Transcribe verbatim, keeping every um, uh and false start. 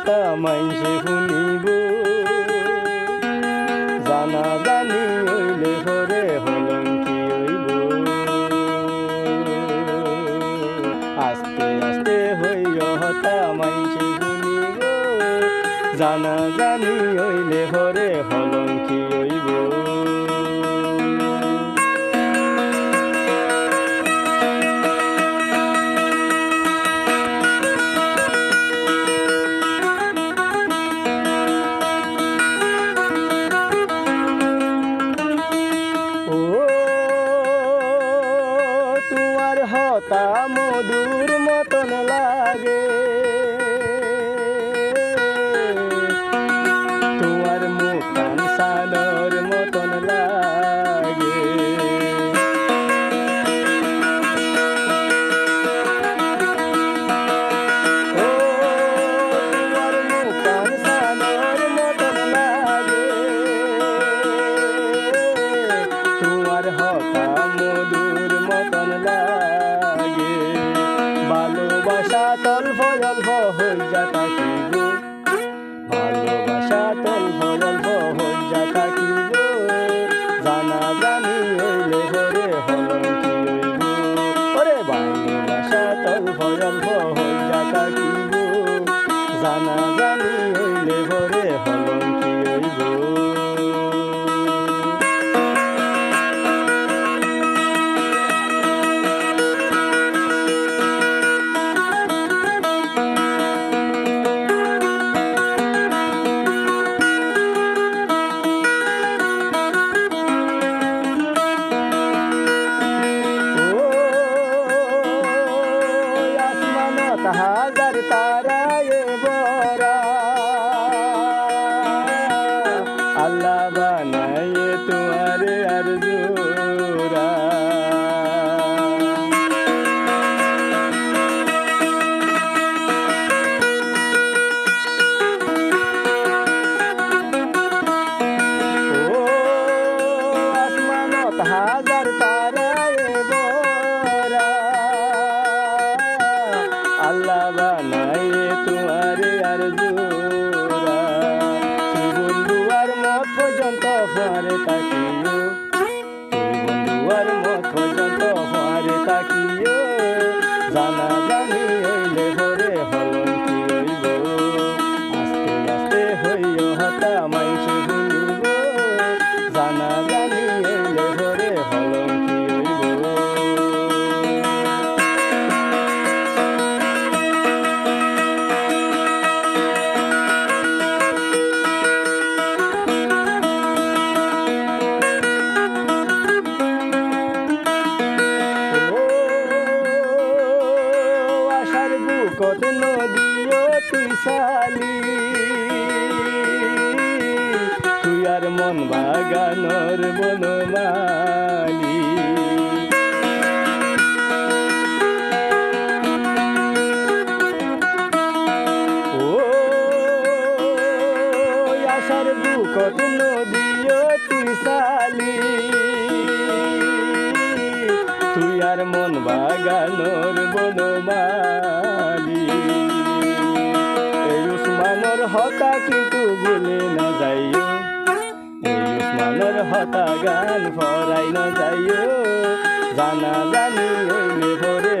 hotá maincé fúnibo, zana zani óile fore holonki óibo. Aste aste hoiyo hotá maincé fúnibo, zana zani óile fore holonki óibo. Ó, tuáñr hotá modúr moton lage, tuáñr mukán sanor moton lage. Ó, tuáñr mukán sanor moton lage, tuáñr hotá modúr moton lage. Bálobacá tolfo tolfo hoiya tákibo, bálobacá tolfo tolfo hoiya tákibo. Zana zani óile fore holonki óibo. Ore bálobacá tolfo tolfo hoiya tákibo, zana zani óile fore holonki óibo. Ó, asmanot házar taraye bóra, Allah banaiye tuáñre ar zura. Ó, asmanot házar taraye bóra, Allah banaiye tuáñre ar zura. Tui bondú ar mot foijjonto fuáñre tákiyo, tui bondú ar mot foijjonto fuáñre tákiyo. Zana zani óile fore holonki óibo. Aste aste hoiyo hotá maincé fúnibo, zana zani óile fore holonki óibo. Ó, acár bukot nodiyó tui sali, tuáñr mon baganor bonomali. Ó, acár bukot nodiyó tui sali, tuáñr mon baganor bonomali. Ei Usmanor hotá kintu buli no zaiyó, ei Usmanor hotá gán forai no zaiyó. Zana zani óile fore